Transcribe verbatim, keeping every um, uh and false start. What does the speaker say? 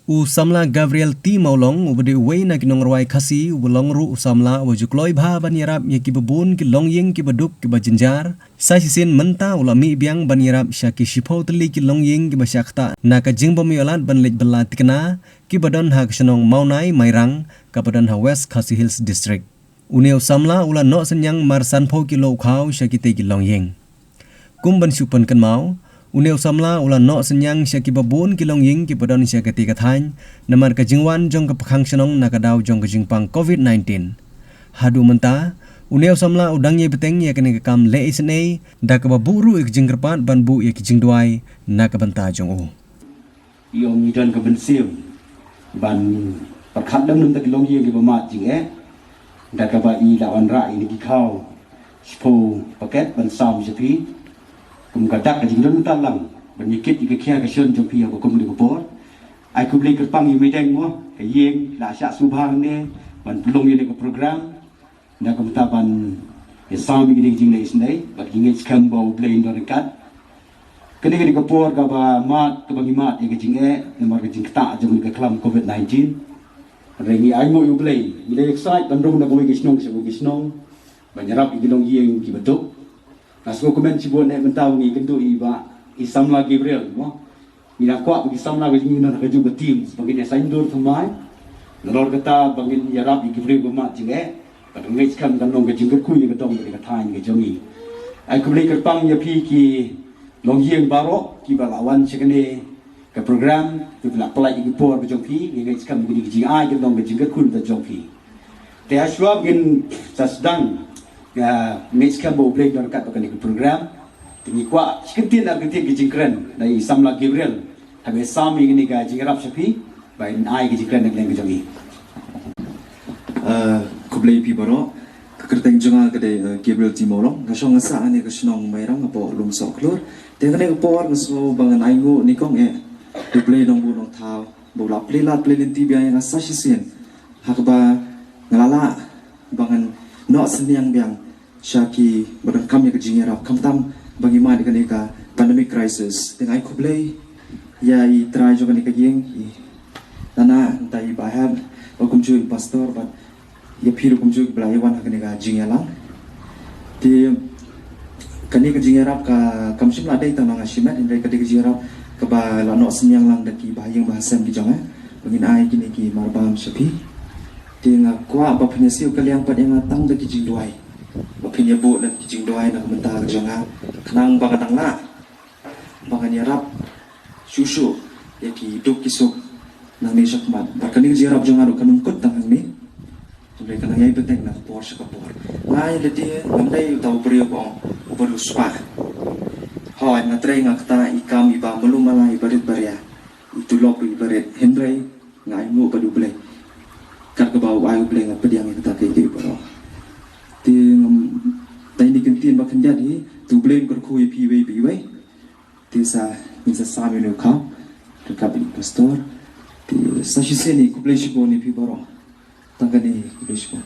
U samla Gabriel T Mawlong, uba dei uwei na ki nongrwai Khasi, uba long ruh u samla uba ju kloi bha ban ïarap ïa kiba bun ki longïing kiba duk kiba jynjar, sa shisien mynta u la mih biang ban ïarap sha ki shiphew tylli ki longïing kiba shah ktah na ka jingbym ïoh lad ban leit bylla thikna, kiba don ha ka shnong Mawnai Mairang, kaba don ha West Khasi Hills District. Une u samla u la noh synñiang mar sanphew kilo u khaw sha kitei ki longïing. Kum ban shu pynkynmaw, une u samla u la noh synñiang sha kiba bun ki longïing kiba don sha katei ka thaiñ, namar ka jingwan jong ka pakhang shnong na ka daw jong ka jingpang covid nineteen. Haduh mynta, une u samla u dang ïai bteng ïa kane ka kam leh isynei, da kaba buh ruh ïa ka jingkyrpad ban buh ïa ki jingduwai na ka bynta jong u. Ïa ngi don ka mynsiem ban pyrkhat lem na bynta ki longïing kiba mad jingeh, da kaba i la wanrah ïa kine ki khaw shiphew paket ban sam sha phi kum ka dak ka jingdon bynta lang ban ïa kit ïa ka khia ka shon jong phi ha ka kum kane ka por. Ai khublei kyrpang ïa u Meideng mo, ka ïing la shah sngewbha hangne ban pynlong ïa kane ka program. Na ka bynta ban ïa sam ïa kine ki jingleh isynei bad ngi ngeit skhem ba U Blei un don ryngkat. Kane ka dei ka por kaba mad kaba ngi mad ïa ka jingeh namar ka jingktah jong ka khlam covid nineteen. Hynrei ngi ainguh ïa U Blei, ngi la ïaksaid ban rung na kawei ka shnong sha kawei ka shnong ban ïarap ïa ki longïing kiba duk. Nga sngewkmen shibun na ka bynta ba ngi kynduh ïa i Bah, i samla Gabriel mo. Ngi la kwah ba ki samla ka jong ngi na kajuh ka team ba ngin ïa saiñdur thymmai. Nalor kata ba ngin ïarap ïa ki briew ba mad jingeh. Bad nga ngeit skhem kan long ka jingkyrkhu ïa ka dong bad ïa ka thaiñ ka jong ngi. Ai khublei kyrpang ïa phi ki longïing baroh kiba la wan sha kane ka program, kiba la pynlait ïa ki por ka jong phi. Nga ngeit skhem kane ka jingai kan long ka jingkyrkhu na ka jong phi. Te hashwa ba ngin sa sdang, nga ngeit skhem ba U Blei un don ryngkat bad kane ka program. Te ngi kwah shi kyntien ar kyntien ki jingkren na i samla Gabriel haba sam ïa kane ka jingïarap sha phi, ba in ai ka jingkren na ka liang ka jong i. Ah, khublei phi baroh. Ka kyrteng jong nga ka dei, ah, Gabriel T Mawlong. Nga shong nga sah ha kane ka shnong Mairang hapoh Lumsohkhlur. Te ha kane ka por nga sngew ba ngan ainguh nyngkong eh ïa U Blei Nongbuh Nongthaw ba u la plie lad plie lynti biang ïa nga sa shisien, ha kaba nga la lah ba ngan noh synñiang biang sha kiba donkam ïa ka jingïarap, khamtam ba ngi mad ïa kane ka pandemic crisis. Te nga ai khublei ïa i trai jong kane ka ïing, i nana, nangta i Bah Hep, bad kumjuh i pastor, bad ïa phi ruh kumjuh ba la ïa wan ha kane ka jingïalang. Te kane ka jingïarap ka, kam shym la dei tang na nga shimet, hynrei ka dei ka jingïarap kaba la noh synñiang lang da ki bahaïing bahasem ki jong nga, ba ngin ai kine ki marbam sha phi. Te nga kwah ba phin ïa siew ka liang pat ïa nga tang da ki jingduwai. Ba phin ïa buh lem ki jingduwai na ka bynta ka jong nga, khnang ba nga dang lah ba ngan ïarap shuh shuh ïa ki duk ki suk nangne shakhmat. Bad kane ka jingïarap jong nga ruh kan ym kut tang hangne, hynrei kan nang ïai bteng na ka por sha ka por. Nga ïa lade ngam dei uta u briew ba ong uba riewspah. Hooid, nga trei, nga ktah, i kam iba malu mala, iba rit ba ria, i tulop iba rit, hynrei nga ainguh bad U Blei. Kat kaba u ai U Blei nga pdiang ïa kata kaei kaei baroh. Te ngam, tang ine i kyntien ba khyndiat hi, te U Blei un kyrkhu ïa phi iwei pa iwei. Te sa, ngin sa sam ïa une u khaw ryngkat bad i pastor. Te sa shisien hi, khublei shibun ïa phi baroh. Tang kane hi, khublei shibun.